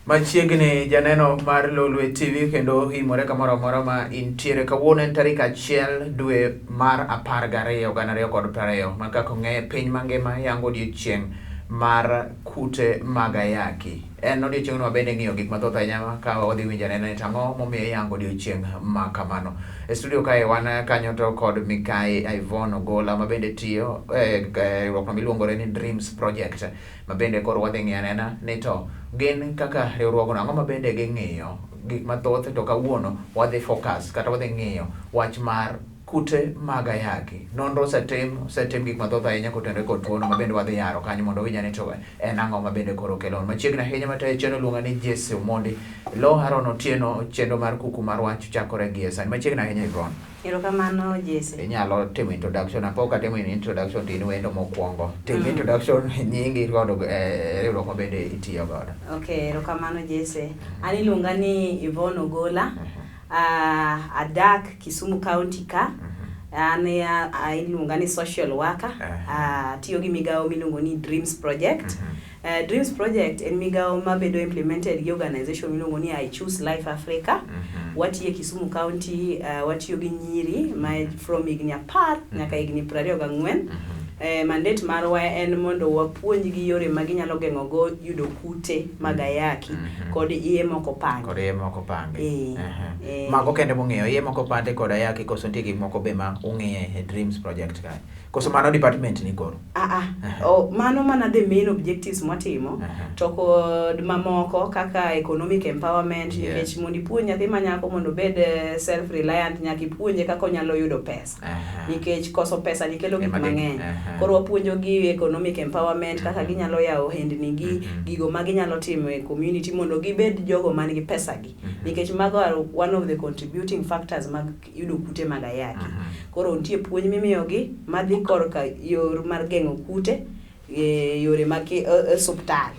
Machiegni janeno mar Lolwe TV kendo himore kamoro amora ma intiere. Kawuono en tarik 1 dwe mar 12 2020 ma kaka ong'eye piny mangima yango odiochieng' mar kute mag ayaki. En odiochieng'no wabende ng'iyo gik mathoth ahinya ka wadhi winjo anena ni to ang'o momiyo iyango odiochieng' ma kamano. E studio kae wan kanyo to kod Mikai Yvonne Ogola ma bende tiyo e riwruok miluongore ni Dreams Project ma bende koro wadhi ng'iyo anena ni to gin kaka riwruogno ang'o ma bende ging'iyo gik mathoth to kawuono wadhi focus kata wadhi ng'iyo wach mar kute mag ayaki. Nonro osetim gik mathoth ahinya kotenore kod tuono ma bende wadhi yaro kanyo mondo winj ni to en ang'o ma bende koro kelo. Machiegni ahinya matayo chenro iluonga ni Jesse Omondi. Lo Haron Otieno chenro mar kuku mar wach chakore gie sani. Machiegni ahinya Yvonne. Erokamano Jesse. Inyalo timo introduction, apok atimo introduction to in wendo mokwongo. Tim introduction nyingi kod riwruok ma bende itiyo godo. Okay, erokamano Jesse. An iluonga ni Yvonne Ogola. Adak Kisumu County ka. An iluonga ni social worker. Atiyo gi migawo miluongo ni Dreams Project. Dreams Project en migawo mabedo implemented gi organization miluongo ni I Choose Life Africa. Watiyo e Kisumu County, watiyo gi nyiri ma from higni 10 nyaka higni 24. Mandate marwa en mondo wapuonjgi yore ma ginyalo geng'o go yudo kute mag ayaki kod iye moko pangi. Kod iye moko pangi. Mago kende mong'eyo iye moko pangi kod ayaki koso nitie gik moko be ma ung'iye e Dreams Project kae. Koso mano department ni koro? Mano mana the main objectives mwatimo to kod mamoko kaka economic empowerment nikech mondo ipuonj nyathi ma nyako mondo obed self reliant nyaka ipuonje kaka onyalo yudo pesa. Nikech koso pesa ni kelo gik mang'eny. Koro wapuonjo gi economic empowerment kaka ginyalo yawo ohendni gi, gigo ma ginyalo timo e community mondo gibed jogo man gi pesa gi. Nikech mago are one of the contributing factors mag yudo kute mag ayaki. Koro nitie puonj mimiyogi madhi korka yor mar geng'o kute, yore mag osuptal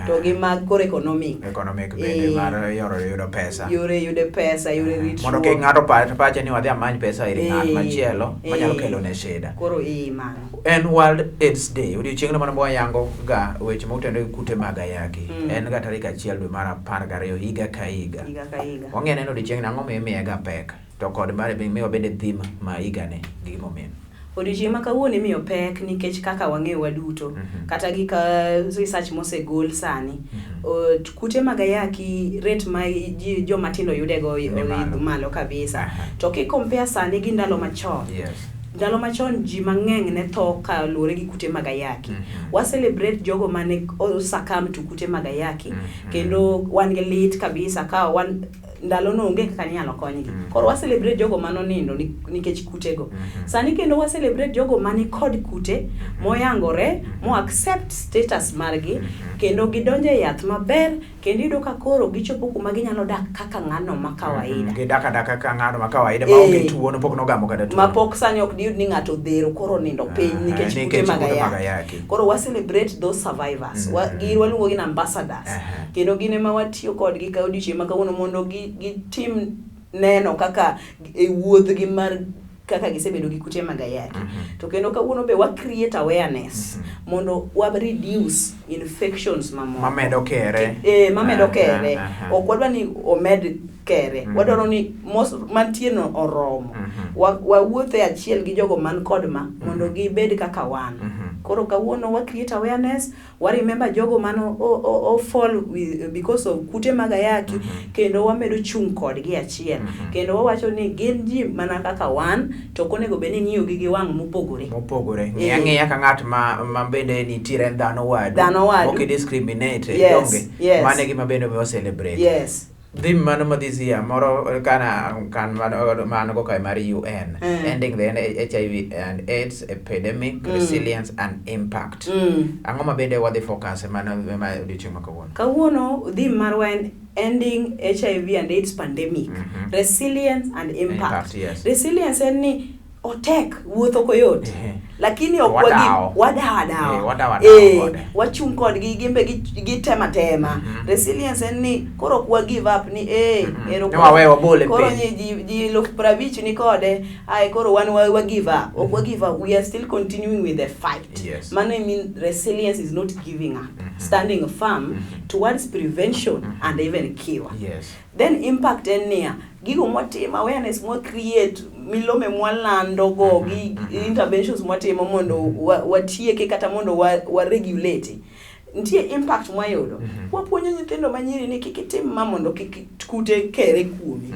to gi mag koro economic. Economic bende mar yore yudo pesa. Yore yudo pesa, yore ritruok. Mondo kik ng'ato pache ni wadhi amany pesa ir ng'at machielo manyalo kelo ne shida. Koro mano. En World AIDS Day, odiochieng'no mano wayango ga weche motenore gi kute mag ayaki. En ga tarik 1 dwe mar 12 higa ka higa. Higa ka higa. Wang'e neno odiochieng'no ang'o miyo ga pek to kod mare miyo bende theme ma higa ni gi gimomiyo. Odiochieng' ma kawuono imiyo pek nikech kaka wang'eyo waduto kata gi ka research mosegol sani kute mag ayaki rate ma joma tindo yudego oidho malo kabisa. To ki compare sani gi ndalo machon, ndalo machon ji mang'eny ne tho kaluwore gi kute mag ayaki. Wa celebrate jogo mane succumb to kute mag ayaki kendo wan gi lit kabisa ka wan ndalo no onge kaka inyalo konygi. Koro wa celebrate jogo manonindo nikech kutego. Sani kendo wa celebrate jogo mani kod kute moyangore, mo accept status margi kendo gidonjo e yath maber kendo iyudo ka koro gichopo kuma ginyalo dak kaka ng'ano ma kawaida. Gidak adaka kaka ng'ano ma kawaida ma onge tuo no pok nogamo kata tuo. Ma pok sani ok diyud ni ng'ato odhero koro nindo piny nikech kute mag ayaki. Koro wa celebrate those survivors. Gin waluongo gi ni ambassadors. Kendo gin ema watiyo kodgi ka odiochieng' ma kawuono mondo gitim neno kaka e wuodhgi mar kaka gisebedo gi kute mag ayaki. To kendo kawuono be wa create awareness mondo wa reduce infections mamoko. Mamedo kere. Mamedo kere. Ok wadwa ni omed kere. Wadwaro ni mos mantie no oromo. Wawuothe achiel gi jogo man kod ma mondo gibed kaka wan. Koro kawuono wa create awareness, wa remember jogo mano o fall because of kute mag ayaki kendo wamedo chung' kodgi achiel. Kendo wawacho ni gin ji mana kaka wan to ok onego bed ni ing'iyogi gi wang' mopogore. Mopogore. Ng'iya ng'iya ka ng'at ma bende nitiere en dhano wadu. Dhano wadu. Ok discriminate. Donge. Mano e gima bende omiyo celebrate. Theme mano ma this year moro kana kan mano go kae mar UN ending the HIV and AIDS epidemic resilience and impact. Ang'o ma bende wadhi focus mano ma odiochieng' ma kawuono? Kawuono theme marwa en ending HIV and AIDS pandemic, resilience and impact. Impact, yes. Resilience en ni otek wuotho ok oyot. Lakini ok Wadawo. wadawo adawa. Eh, wadawo adawa kode. Wachung' kodgi gimbe gitema tema. Resilience en ni koro ok wa give up ni ero Ni wawe wabole koro piny. ni ji 50,000 ni kode ae koro wan wa give up. Ok wa give up, we are still continuing with the fight. Mano I mean resilience is not giving up. Standing firm towards prevention and even cure. Then impact en niya, gigo mwatimo, awareness mwa create, milome mwalando go, gi interventions mwatimo mondo watieke kata mondo wa regulate. Nitie impact mwayudo. Wapuonjo nyithindo manyiri ni kik itim ma mondo kik kute kere kuomi.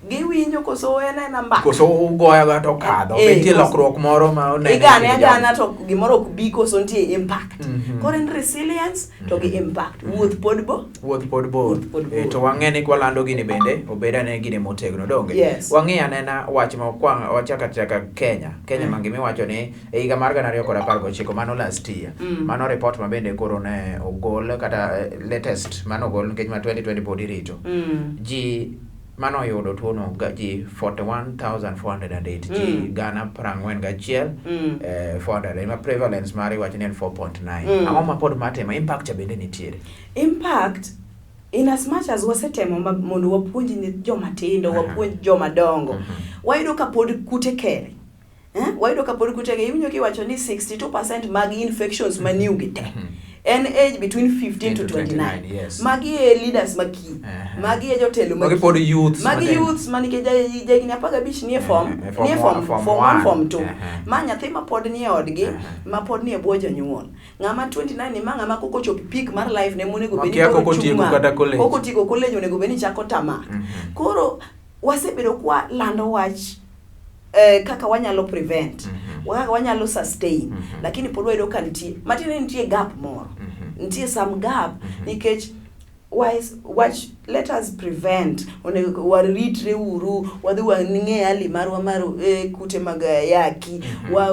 Giwinjo koso en aena mbaka. Koso ugoyo ga to kadho. Be nitie lokruok moro ma onene Igane e kind agana jogi? to gimoro ok bi koso nitie impact. Koro en resilience to gi impact. Wuoth pod bo. Wuoth pod bor. Wuoth pod bor. To wang'e ni kwalando gini bende obed ane gini motegno donge. Wang'i anena wach ma wachaka chaka Kenya. Kenya mangima iwacho ni e higa mar 2019 mano last year. Mano report ma bende koro ne ogol kata latest mano ogol nikech ma 2020 pod irito. Ji mano oyudo tuono ji 41,408, ji gana prang'wen gachiel, 400, ma prevalence mare iwacho ni en 4.9. Ang'o ma pod matimo? Impact cha bende nitiere. Impact, in as much as wasetemo mondo wapuonj joma tindo, wapuonj joma dongo, wayudo ka pod kute kere. Wayudo ka pod kute kere. Iwinjo kiwacho ni 62% mag infections ma new gi te. En age between 15 to 29. Magi e leaders ma kiny. Magi e jotelo ma Magi pod kiny. youths Magi matindo. youths ma nikech jahigni 15 nie form, Form nie form, one, form form 1, one. form 2. Ma nyathi ma pod nie odgi, ma pod nie bwo jonyuol. Ng'ama 29 ni ma ng'ama koko chopo peak mar life ne monego bed ni Makia koro koko chung' tieko malo. kata college. Koko tieko college onego bed ni chako tamak. Koro wasebedo kwa lando wach kaka wanyalo prevent, kaka wanyalo sustain, lakini pod wayudo ka nitie, matiende ni nitie gap moro. Nitie some gap nikech wise, watch, let us prevent, onego waritre uru, wadhi wang'e hali marwa mar kute mag ayaki,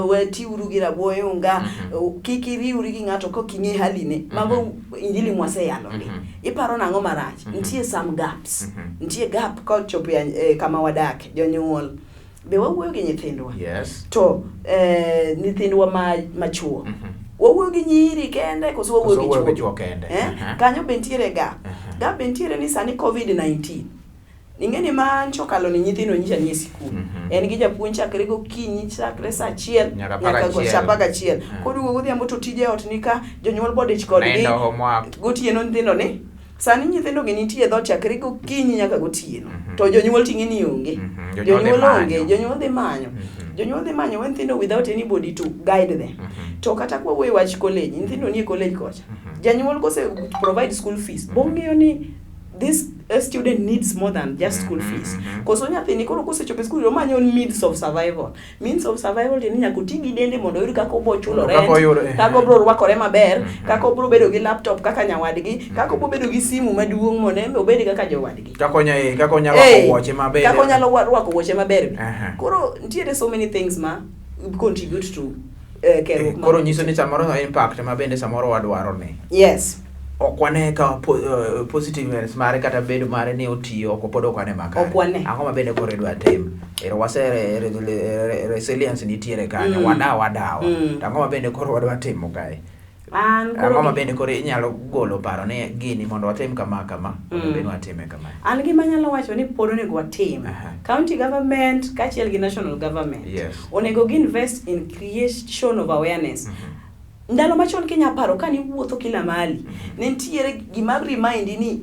watiuru gi rabo oyunga, kik iriwri gi ng'ato kok ing'e hali ne. Mago injili mwaseyalo ni. Iparo nang'o marach? Nitie some gaps. Nitie gap kochopo kama wadake, jonyuol. Be wawuoyo gi nyithindwa? To nyithindwa machuo. Wawuoyo gi nyiri kende koso wawuoyo Koso gi wawuoyo gi chuo? chuo kende? Kanyo be nitiere gap. Gap be nitiere ni sani COVID-19. Ing'e ni ma nyocha okalo ni nyithindo nyicha ni e sikul. En gi japuonj chakre gokinyi, chakre saa achiel, Nyaka apar nyaka gachiel. saa apar gachiel. Koduogo godhiambo to tije ot ni ka, jonyuol bodich kodgi. Nindo, homework. Gotieno nyithindo ni. Sani nyithindo gi nitie e dhoot chakre gokinyi nyaka gotieno. To jonyuol ting'e ni onge. Jonyuol dhi Jonyuol onge, manyo. jonyuol dhi manyo. Jonyuol dhi manyo nyithindo without anybody to guide them. To kata kwa wuoyo wach college, nyithindo nie college kocha. Janyuol kose provide school fees, bong'eyo ni this a student needs more than just school fees. Koso nyathini koro kosechopo e school omanyo means of survival. Means of survival tiende ni nyaka oti gi dende mondo oyud kaka obo chulo Kaka rent, oyudo, kaka obro rwakore maber, kaka obro bedo gi laptop kaka nyawadgi, kaka obro bedo gi simu maduong' mondo en be obed kaka jowadgi. Kaka onyalo rwako wuoche maber. Kaka onyalo rwako wuoche maber. Koro nitiere so many things ma contribute to kerruok ma Koro nyiso ni samoro impact ma bende samoro wadwaro ni. Ok wane ka positiveness mare kata bedo mare ni otiyo, ok pod ok wane makare. Ok wane. Ang'o ma bende koro idwa tim? Ero wase resilience nitiere kanyo, wadawa. To ang'o ma bende koro wadwa timo kae? An koro Ang'o ma gi bende koro inyalo golo paro ni gini mondo watim kama kama, mondo bende watime kama. An gima anyalo wacho ni pod onego watim. County government kaachiel gi national government. Onego gi invest in creation of awareness. Ndalo machon kinya paro kane iwuotho kila mahali, ne nitiere gima remind ni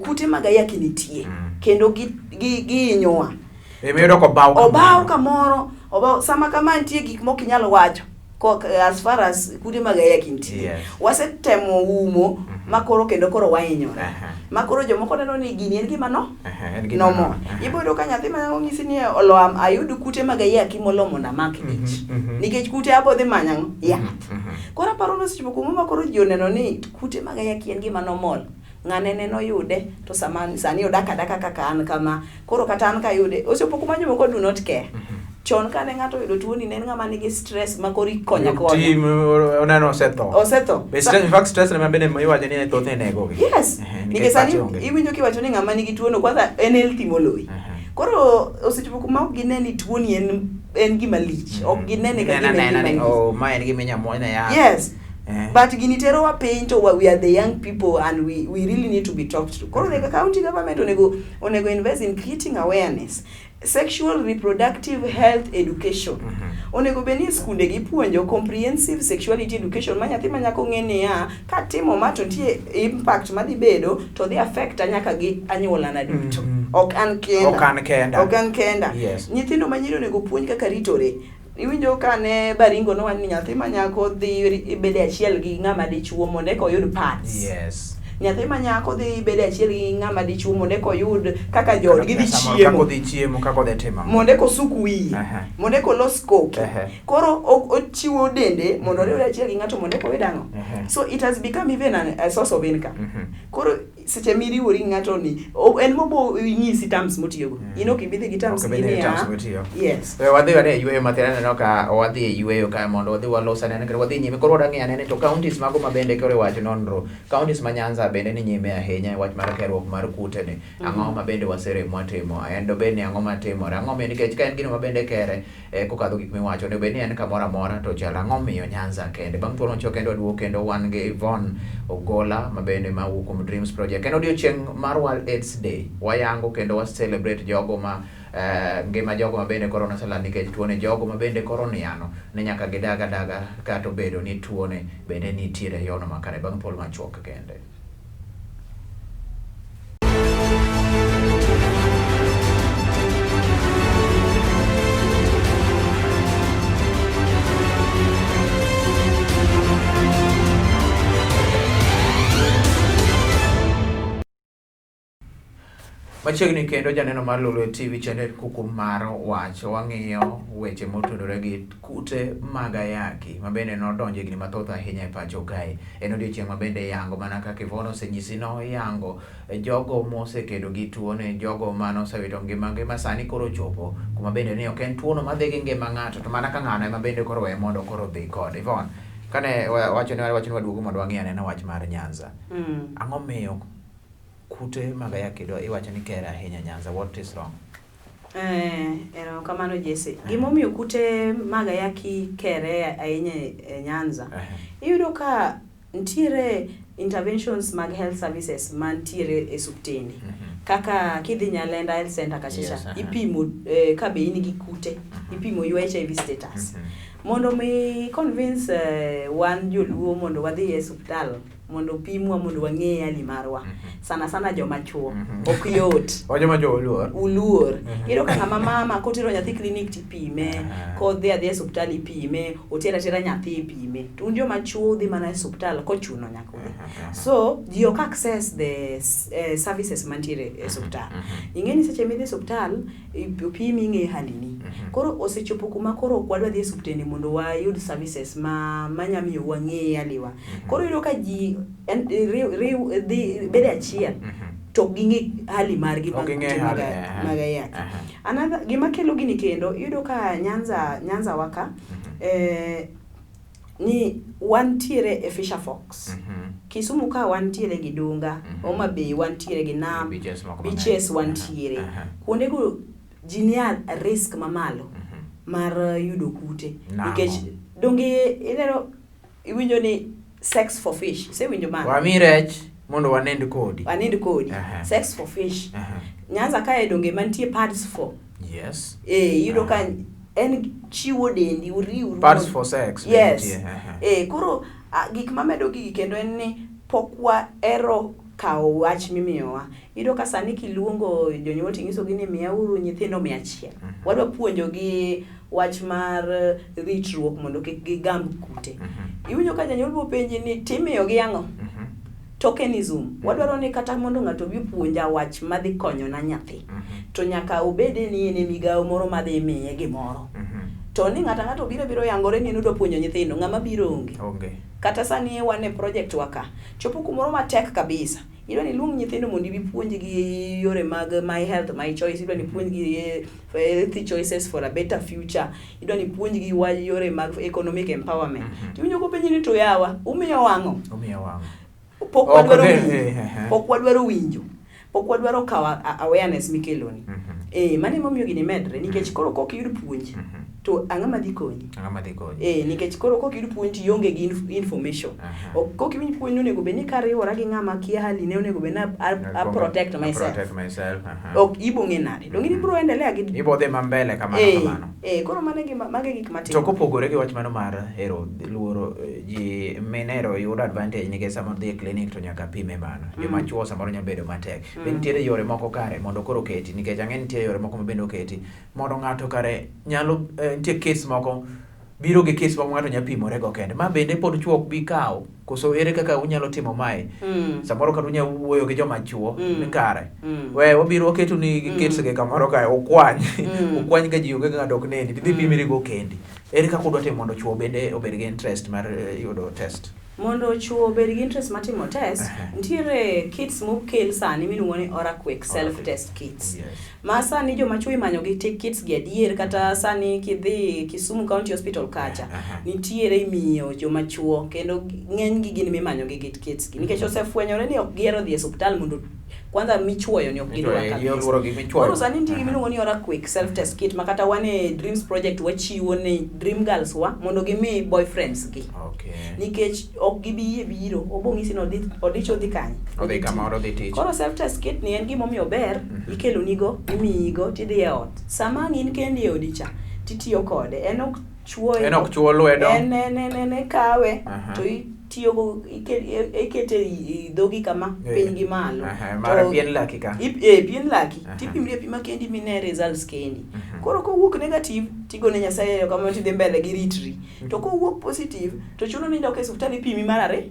kute mag ayaki nitie. Kendo gihinyowa. Miyudo ka obaw kamoro. Obaw kamoro, obaw, sama kama nitie gik mok inyal wacho. Kok, as far as kute mag ayaki nitie. Wasetemo umo, ma koro kendo koro wahinyore. Ma koro jomoko neno ni gini en gima no? En gima Nomo. no. Ibo yudo ka nyathi ma onyisi ni olo ayud kute mag ayaki molo mondo amak ich. Nikech kute abo dhi manyo ang'o? Yath. Koro aparo ni osechopo kuma ma koro ji oneno ni kute mag ayaki en gima normal. Ng'ane neno yude to sama sani odak adaka kaka an kama. Koro kata an kayude, osechopo kuma jomoko do not care. Chon kane ng'ato oyudo tuoni ne en ng'ama nigi stress ma koro ikonyo akonya. Tim, oneno osetho. Osetho. Be stress, in fact stress ema bende iwacho ni thothne negogi. Yes. Nikech Nikech sani pache onge. iwinjo kiwacho ni ng'ama nigi tuono kwanza en healthy moloyi. Koro osechopo kuma ok gine ni tuoni en en gima lich. Ok ginene ka Ineno gima en anena gima ni lich. oh, ma en gima inyamwony e yath. Yes. Eh. But gini terowa piny to we are the young people and we really need to be talked to. Koro the county government onego invest in creating awareness. Sexual reproductive health education. Onego bed ni e skunde gipuonjo comprehensive sexuality education ma nyathi ma nyako ng'e niya katimo ma to nitie impact madhi bedo to dhi affecta nyaka gi anyuolana duto. Ok an kenda. Ok an kenda. Ok an kenda. Yes. Nyithindo ma nyiri onego puonj kaka ritore. Iwinjo ka ne Baringo nowacho ni nyathi ma nyako dhi bedo e achiel gi ng'ama dichuo mondo eka oyud pads. Yes. Nyathi ma nyako dhi bedo e achiel gi ng'ama dichuo mondo eka oyud kaka joodgi dhi Samoro chiemo. Kaka odhi chiemo, kaka odhi timo. Mondo eka osuk wiye. Aha. Mondo eka olos koke. Ehe. Koro ochiwo dende mondo oriwre achiel gi ng'ato mondo eka oyud ang'o. Ehe. So it has become even a source of income. Koro seche miriwori gi ng'ato ni en mobo nyisi terms motiyogo. In ok ibi dhi gi terms Ok ibi dhi gi gi terms niya. motiyo. Yes. We wadhi wane e yueyo mathin aneno ka wadhi e yueyo ka mondo wadhi walos anene kendo wadhi nyime koro wadwa ng'iyo anene to counties mago ma bende koro iwacho nonro counties ma Nyanza bende ni nyime ahinya e wach mar kerruok mar kute ni ang'o ma bende waserem watimo en dobed ni ang'o matimore ang'o miyo nikech ka en gino ma bende kere kokadho gik miwacho onego bed ni en kamoro amora to chal ang'o miyo Nyanza kende bang' thuolo machuok kendo waduogo kendo wan gi Yvonne Ogola ma bende mawuok kuom Dreams Project en odiochieng' mar World AIDS Day wayango kendo wa celebrate jogo ma ngima jogo ma bende koro noselal nikech tuone jogo ma bende koro niano ni nyaka gidag adaga kata obedo ni tuone bende nitiere e yono makare bang' thuolo machuok kende. Machiegni kendo janeno mar Lolwe TV channel kuku mar wach wang'iyo weche motudore gi kute mag ayaki ma bende nodonjo higni mathoth ahinya e pacho kae. En odiochieng' ma bende yango mana kaka Yvonne osenyisi noyango jogo mosekedo gi tuone, jogo manosewito ngimagi ma sani koro ochopo kuma bende ni ok en tuono madhi gi ngima ng'ato to mana ka ng'ano ema bende koro weye mondo koro odhi kode. Yvonne, kane wacho ni wacho ni waduogo mondo wang'i anena wach mar Nyanza. Ang'o miyo kute mag ayaki iwacho ni kere ahinya Nyanza? What is wrong? Erokamano Jesse. Gimomiyo kute mag ayaki kere ahinya e Nyanza, iyudo ka nitiere interventions mag health services mantiere e osiptende. Kaka kidhi Nyalenda Health Center kachacha, ipimo ka be in gi kute, ipimo your HIV status. Mondo mi convince wan joluo mondo wadhi e osiptal mondo opimwa mondo wang'e hali marwa. Sana sana joma chuo ok yot. Joma chuo uluor. Uluor. Iyudo ka ng'ama mama kotero nyathi klinik tipime, kodhi adhiya e osiptal ipime, otero atera nyathi ipime. To un joma chuo udhi mana e osiptal kochuno nyaka udhi. So ji ok access the services mantiere e osiptal. Ing'e ni seche midhi e osiptal opimi ing'e halini. Koro osechopo kuma koro ok wadwa dhi e osiptende mondo wayud services ma manya miyo wang'e haliwa. Koro iyudo ka ji dhi bedo achiel to ok ging'e hali margi mag kute mag ayaki. Another gima kelo gini kendo iyudo ka Nyanza wa ka ni wantiere e Fisher Fox. Kisumu ka wantiere gi Dunga, Homa Bay wantiere gi Nam, beaches wantiere. Kuondego ji nie risk mamalo mar yudo kute. Nikech donge ineno iwinjo ni sex for fish. Isewinjo mano? Wami rech mondo wanind kodi. Wanind kodi. Sex for fish. Nyanza kae donge mantie pads for. Yes. Iyudo ka en chiwo dendi uriwru. Pads for sex. Yes. Koro gik mamedo gigi kendo en ni pok wahero kawo wach mimiyowa. Iyudo ka sani kiluongo jonyuol tinyisogi ni miyauru nyithindo 100. Wadwa puonjogi wach mar ritruok mondo kik gigam kute. Iwinjo ka janyuol bo penji ni timiyogi ang'o? Tokenism. Wadwaro ni kata mondo ng'ato obi opuonja wach madhi konyona nyathi. To nyaka obede ni en e migawo moro madhi miye gimoro. To ni ng'ato ang'ato biro yangore ni en odwa puonjo nyithindo, ng'ama biro onge. Kata sani wan e project wa ka, chopo kumoro matek kabisa. Idwa ni iluong nyithindo mondo ibi puonjgi yore mag my health, my choice, idwa ni ipuonjgi healthy choices for a better future, idwa ni ipuonjgi yore mag economic empowerment. Tiwinjo kopenji ni to yawa, umiyo wang'o? Umiyo wang'o. Pok wadwaro winjo. Pok wadwaro winjo. Pok wadwaro kawo awareness mikeloni. Mano emomiyo gini medre nikech koro kok iyud puonj. To ang'o madhi konyi? Ang'o madhi konyi? Eh, nikech koro kok iyud puonj to ionge gi information. Ok kok iwinj puonj ni onego bed ni kariwora gi ng'ama kia hali ne onego bed ni a protect myself. Protect myself. Aha. Ok ibo ng'e nade? Donge ibro endelea gi Ibo dhi ma mbele kamano eh, kamano. eh, koro mano e gima mago e gik To matimo. kopogore gi wach mano mar hero luoro ji mine hero yudo advantage nikech sama odhi e clinic to nyaka pime mano. Joma chuo samoro nyalo bedo matek. Be nitiere yore moko kare mondo koro oketi nikech ang'e ni nitie yore moko ma bende oketi mondo ng'ato kare nyalo nitie case moko biro gi case moko ng'ato nyalo pimore go kende. Ma bende pod chuo ok bi kawo koso ere kaka unyalo timo mae? Samoro kata unyalo wuoyo gi joma chuo ni kare. We wabiro waketo ni case gi kamoro kae ukwany. Ukwany ka ji onge ng'ato ok neni tidhi pimri go kendi. Ere kaka udwa timo mondo chuo bende obed gi interest mar yudo test? Mondo chuo obed gi interest mar timo test, nitiere kits mokel sani miluongo ni Oraquick self test kits. Yes. Ma sani joma chuo imanyo gi kits gi adier kata sani kidhi Kisumu County Hospital kacha, nitiere imiyo joma chuo kendo ng'eny gi gin mimanyo gi kits gi nikech osefwenyore ni ok gihero dhi e osiptal mondo kwanza michuoyo ni ok gidwa Michuoyo, kabisa. oluoro gik michuoyo. Koro sani nitie gima iluongo ni Oraquick self test kit ma kata wan e Dreams Project wachiwo ne Dream Girls wa mondo gimi boyfriends gi. Okay. Nikech ok gibi yie biro, obo ng'isi ni odhi odich odhi kanye. Odhi kamoro odhi tich. Koro self test kit ni en gimomiyo ober, ikelonigo, imiyigo, tidhi e ot. Sama ang' in kendi e odi cha, titiyo kode. En ok chuoye. En ok chuo lwedo. En ikawe Aha. to itiyogo ikete e dhogi kama piny gi malo. Mar To- pien laki ka. Pien laki. Aha. Tipimri apima kendi mine results kendi. Koro kowuok negative, tigone Nyasaye erokamano tidhi mbele gi ritri. To kowuok positive, to chuno ni idok e osiptal ipimi mar ariyo.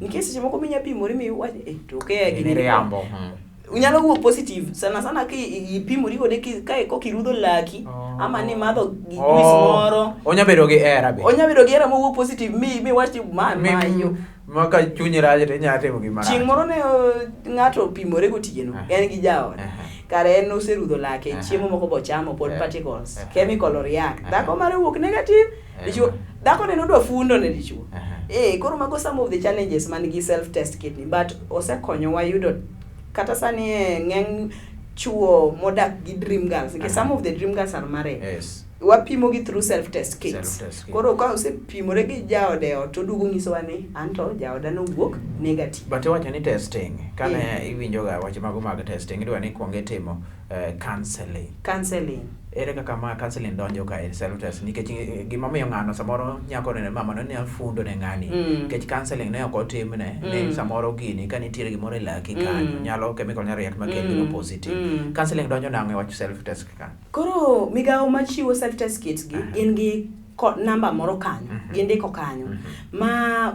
Nikech seche moko minya pimori miwach to ke In gini. iriambo. Unyalo wuok positive sana sana ki ipimori kode ka kokirudho laki ama ni madho gi juice moro. Onya bedo gi era be. Onya bedo gi era mowuok positive mi wach ni ma ma yo. Ma ka chunyi rach to inyalo timo gima rach. Chieng' moro ne ng'ato opimore gotieno, en gi jaode. Kare en oserudho lake, chiemo moko bochamo pod particles, chemical react. Dhako mare owuok negative, dichuo dhako ne nodwa fundo ne dichuo. Koro mago some of the challenges man gi self test kit ni, but osekonyowa yudo kata sani ng'eny chuo modak gi dream girls, nikech some of the dream girls are married. Yes. Wapimo gi through self test kits. Self-test kit. Koro ka osepimore gi jaode e ot to oduogo nyisowa ni anto jaoda nowuok negative. But iwacho ni testing, kane iwinjoga weche mago mag testing, idwa ni ikuongo itimo counseling. Counseling. Ere kaka ma counseling donjo ka e self test nikech gimomiyo ng'ano samoro nyako neno mama no ne fundo ne ng'ani nikech counseling ne ok otimne ni samoro gini ka nitiere gimoro e laki kanyo nyalo chemical nyalo react makel gino positive. Counseling donjo nang'o e wach self test ka? Koro migawo machiwo self test kits gi gin gi namba moro kanyo, gindiko kanyo ma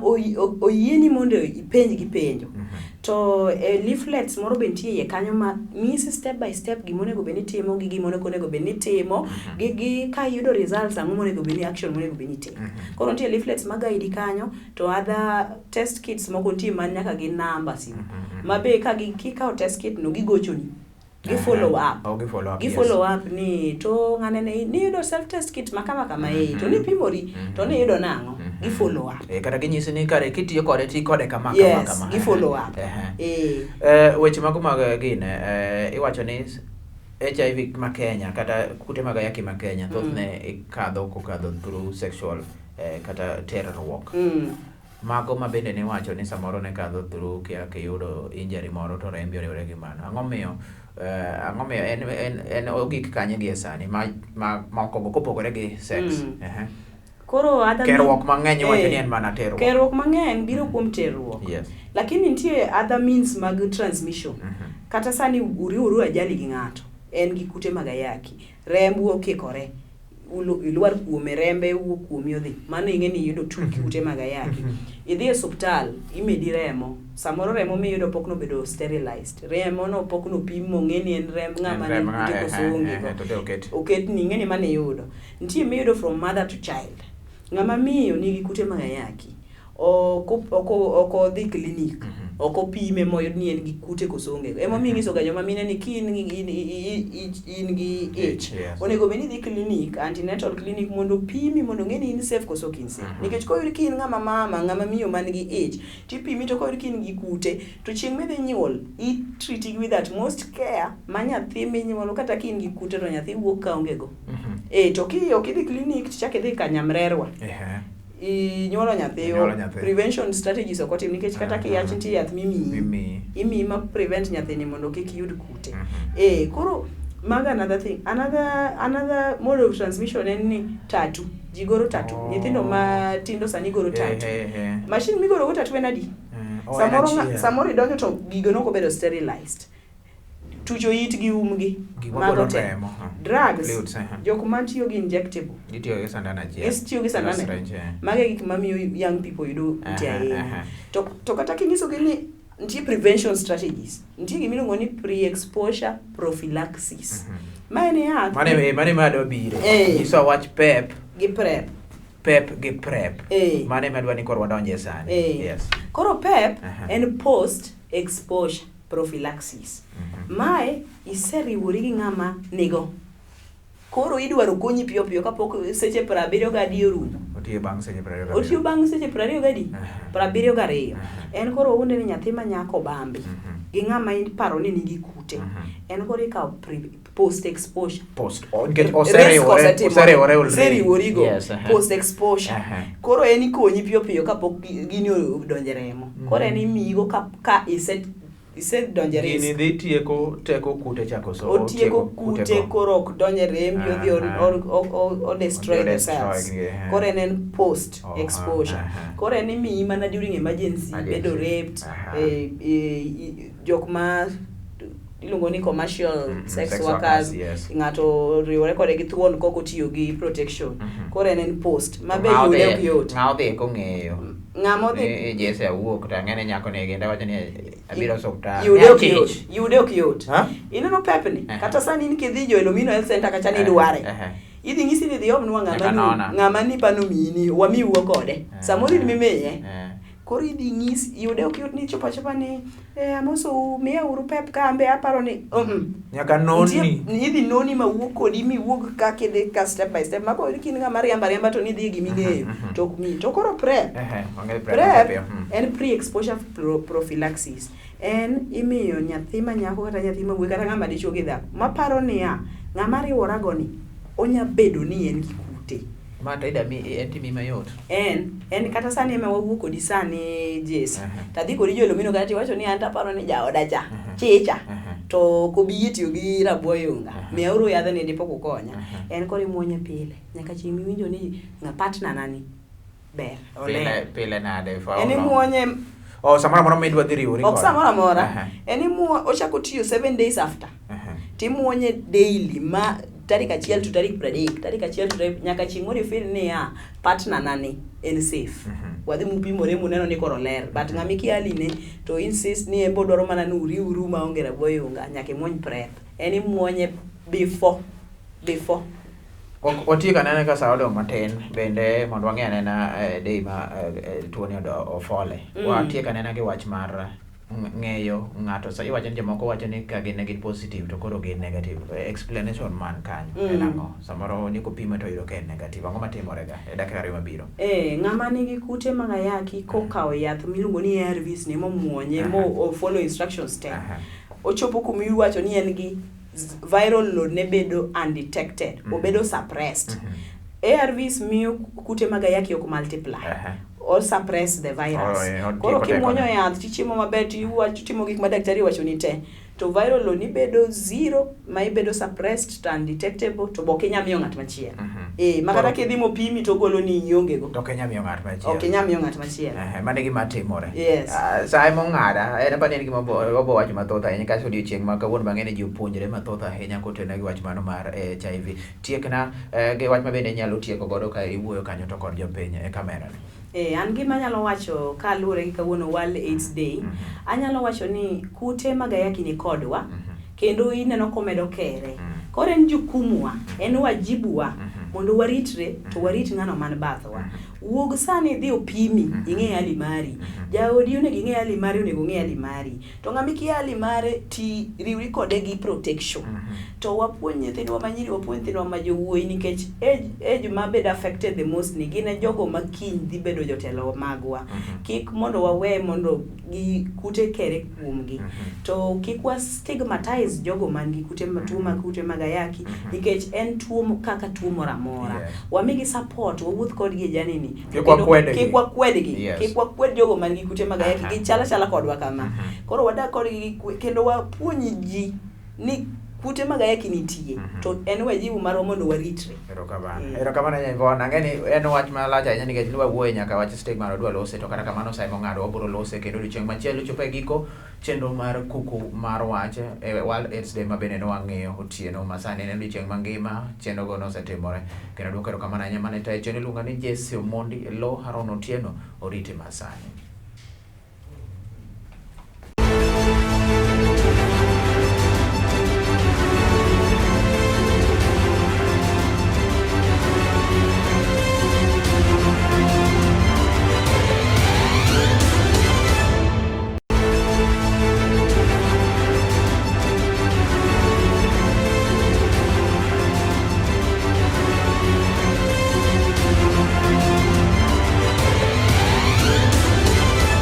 oyieni mondo ipenj gi penjo. To e leaflets moro be nitie iye kanyo ma nyisi step by step gima onego bed ni itimo gi gima ok onego bed ni itimo gi ka iyudo results ang'o monego bed ni action monego bed ni itimo. Koro nitie leaflets ma guide kanyo to other test kits moko nitie man nyaka gi namba simu. Ma be ka kikawo test kit no gigochoni. Gi follow up. Oh, gi follow up. Gi follow up ni to ng'ane ne niyudo self test kit ma kama kama to nipimori to niyudo nang'o? Gi follow up. Kata ginyisi ni kare kitiyo kode ti kode kama kama Yes, kama. gi follow up. Weche mago mag gine iwacho ni HIV ma Kenya kata kute mag ayaki ma Kenya thothne ikadho kokadho through sexual kata terruok. Mago ma bende niwacho ni samoro ne kadho through kia kiyudo injury moro to rembi oriwore gi mano. Ang'o miyo en ogik kanye gi e sani ma moko go kopogore gi sex? Koro other Kerruok mang'eny iwacho ni en mana terruok. Kerruok mang'eny biro kuom terruok. Yes. Lakini nitie other means mag transmission. Kata sani uriworu ajali gi ng'ato, en gi kute mag ayaki, rembu okikore, ilwar kuome, rembe wuok kuomi odhi. Mano ing'e ni iyudo kute mag ayaki. Idhi e osiptal, imedi remo. Samoro remo miyudo pok nobedo sterilized. Remo no pok nopim mong'e ni en remb ng'ama En remb nigi kute koso onge go. To de oket. Oketni, ing'e ni mano iyudo. Nitie miyudo from mother to child. Ng'ama miyo nigi kute mag ayaki, ok odhi clinic, ok opime moyud ni en gi kute koso onge go. Emomiyo inyiso ga joma mine ni ki in gi ich, onego bed ni idhi clinic, antenatal clinic mondo opimi mondo ong'e ni in safe koso ok in safe. Nikech koyud ki in ng'ama mama, ng'ama miyo man gi ich, tipimi to koyud ki in gi kute, to chieng' midhi nyuol, i treat with utmost care ma nyathi minyuolo kata ki in gi kute to nyathi wuok ka onge go. Eh, to ki ok idhi clinic tichak idhi ka nyamrerwa inyuolo nyathi Inyuolo nyathi. prevention strategies ok otim nikech kata kiyach nitie yath mimiyi Mimiyi. imiyi ma prevent nyathini mondo kik yud kute Mhm. eh koro mago another thing another mode of transmission en ni tattoo ji goro tattoo Oh. nyithindo matindo sani goro tattoo Ehe. machine migoro go tattoo en adi Oh, en samoro achiel. samoro idonjo to gigo nok obedo sterilized tucho it gi umgi Gik mago magolo te remo, drugs Fluids, eh. jok matiyo gi injectable Gitiyo gi sandan achiel. gitiyo gi sandan Syringe, eh. mago e gik mamiyo young people yudo kute Aha, ahinya aha. to kata kinyisogi ni nitie prevention strategies nitie gimiluongo ni pre-exposure prophylaxis ma en yath Mane ema adwa bire. Eh. Nyiso wach PEP, gi PrEP PEP gi PrEP. Eh. Mane ema adwa ni koro wadonje sani. Eh. Yes. Koro PEP Aha. en post exposure prophylaxis. Mae iseriwori gi ng'ama nigo. Koro idwaro konyi piyo piyo kapok seche 70 orumo. Otiyo bang' seche 27. Otiyo bang' seche 20 gadi? Aha. 72. Aha. En koro owuonde ni nyathi ma nyako obambi Mhm. gi ng'ama iparo ni nigi kute. En koro ikawo post exposure. Post. Oh, nikech Risk oseriwore, osetimore. oseriwore already. Oseriworigo. Yes, aha. Post exposure. Aha. Koro en ikonyi piyo piyo kapok gini odonjo e remo. Koro en imiyigo ka isedonjo e Gini risk. dhi tieko teko kute chako so Otieko kute go. koro ok donj e rembi odhi Aha. o destroy Odhi the destroy cells. gi, eh. Koro en post Oh, exposure. aha. Koro en imiyi mana during emergency, Emergency. bedo raped, Aha. jok ma iluongo ni commercial sex sex workers, workers, yes. ng'ato oriwore kode gi thuon kok otiyo gi protection. Koro en post ma be Ng'a yude odhi- ok yot. Ng'a odhi kong'eyo. Ng'ama odhi Ni Jesse awuok to ang'e ni nyako ni kendo awacho ni abiro osuptal. yude Ni ok achich. yot yude ok yot Ha? ineno pepni Aha. kata sani in kidhi jo Elomino Health Center kacha ni idware Aha. idhi ng'isi ni dhi omnwa Nyaka ng'ama nona. ni ng'ama ni pano miyini wamiuo kode samoro in mimiye Eh. koro idhi ng'is yude ok yot ni chopo achopa ni eh, amosou miya uru pep ka ambe aparo ni Nyaka nonni. Idhi noni ma wuog kodi miwuog ka kidhi ka step by step mako kin ng'ama riembo ariemba to nidhi gi giming'eyo to ok miyi to koro prep Ehe, wang'eyo PrEP PrEP mapiyo. En pre-exposure prophylaxis. En imiyo nyathi ma nyako kata nyathi ma wuoyi kata ng'ama dichuo gi dhako maparo niya ng'ama riworago ni onya bedo ni en gi kute. Ma to ida mi en timi mayot. En kata sani ema wawuok kodi sani Jesse. Aha. Tadhi kodi jo Elomino kata tiwacho ni an taparo ni jaoda cha Aha. chicha Aha. to ok obi yie tiyo gi rabo oyunga. Aha. Miyauru yadhni dipo kukonya. Aha. En koro imuonye pile nyaka chieng' miwinjo ni ng'a partner na ni ber Pile oler. pile nade for how En long? imuonye Oh, samoro amora midwa dhi riwori ok kode. samoro amora Aha. en imuo ochako tiyo 7 days after Aha. timuonye daily ma tarik 1 to tarik 30 tarik 1 to tarik nyaka chieng' moro ifeel niya partner na ni en safe wadhi mupimore muneno ni koro ler but ng'ama ikia aline to insist ni en be odwaro mana ni uriwru maonge rabo oyunga nyaka imuony prep en imuonye before Watiek anena ka sa odong' matin bende mondo wang'e anena day ma tuoni ofole. Watiek anena gi wach mar ng'eyo ng'ato. Sa iwacho ni jomoko wacho ni ka gin ne gin positive to koro gin negative. Explanation man kanyo en ang'o? Samoro ni kopime to oyudo ka en negative. Ang'o matimore ga e dakika 2 mabiro? Ng'ama nigi kute mag ayaki kokawo yath miluongo ni ARVs ni momuonye mo follow instructions te. Ochopo kuma iwacho ni en gi viral load ne bedo undetected, obedo suppressed. ARVs miyo kute mag ayaki ok multiply. Or suppress the virus. Koro kimuonyo yath tichiemo maber tiwacho timo gik ma daktari owacho ni te to viral load ni bedo zero ma ibedo suppressed to undetectable to be ok inyal miyo ng'at machielo. Ma kata kidhi mopimi to ogolo ni ionge go. To ok inyal miyo ng'at machielo. Ok inyal miyo ng'at machielo. Mano e gima timore. Yes. Sa ema ong'ada, en apani en gima wabo wacho mathoth ahinya kasto odiochieng' ma kawuono bang'e ni ji opuonjre mathoth ahinya kotenore gi wach mano mar HIV. Tiekna gi wach ma bende inyalo tieko godo ka iwuoyo kanyo to kod jopiny e kamera ni. An gima anyalo wacho kaluwore gi kawuono World AIDS Day, anyalo wacho ni kute mag ayaki ni kodwa kendo ineno komedo kere. Koro en jukumu wa, en wajibu wa mondo waritre to warit ng'ano man bathwa. Wuog sani idhi opimi ing'e hali mari. Jaodi onego ing'e hali mare onego ong'e hali mari. To ng'ama ikia hali mare ti riwri kode gi protection. To wapuonj nyithindwa ma nyiri, wapuonj nyithindwa ma jowuoyi nikech age, age ma bedo affected the most ni gin e jogo ma kiny dhi bedo jotelo magwa. Kik mondo wawe mondo gi kute kere kuomgi. To kik wa stigmatize jogo man gi kute tuo mag kute mag ayaki nikech en tuo kaka tuo moro amora. Wamigi support, wawuoth kodgi e journey ni. Kik wakwedgi. Kik wakwedgi. Kik wakwed jogo man gi kute mag ayaki. Gichal achala kodwa kama. Koro wadak kodgi gi kwe kendo wapuonj ji ni kute mag ayaki nitie. To en wajibu marwa mondo waritre. Erokamano. Erokamano ahinya Yvonne. Ang'e ni en wach malach ahinya nikech nwa wuoye nyaka wach stigma wadwa lose to kata kamano sa ema ong'ado wabiro lose kendo odiochieng' machielo chopo e giko chenro mar kuku mar wach e World AIDS Day ma bende ne wang'iyo otieno ma sani en odiochieng' mangima chenro go nosetimore kendo duoko erokamano ahinya mane tayo chenro iluongo ni Jesse Omondi e lo Haron Otieno orite masani.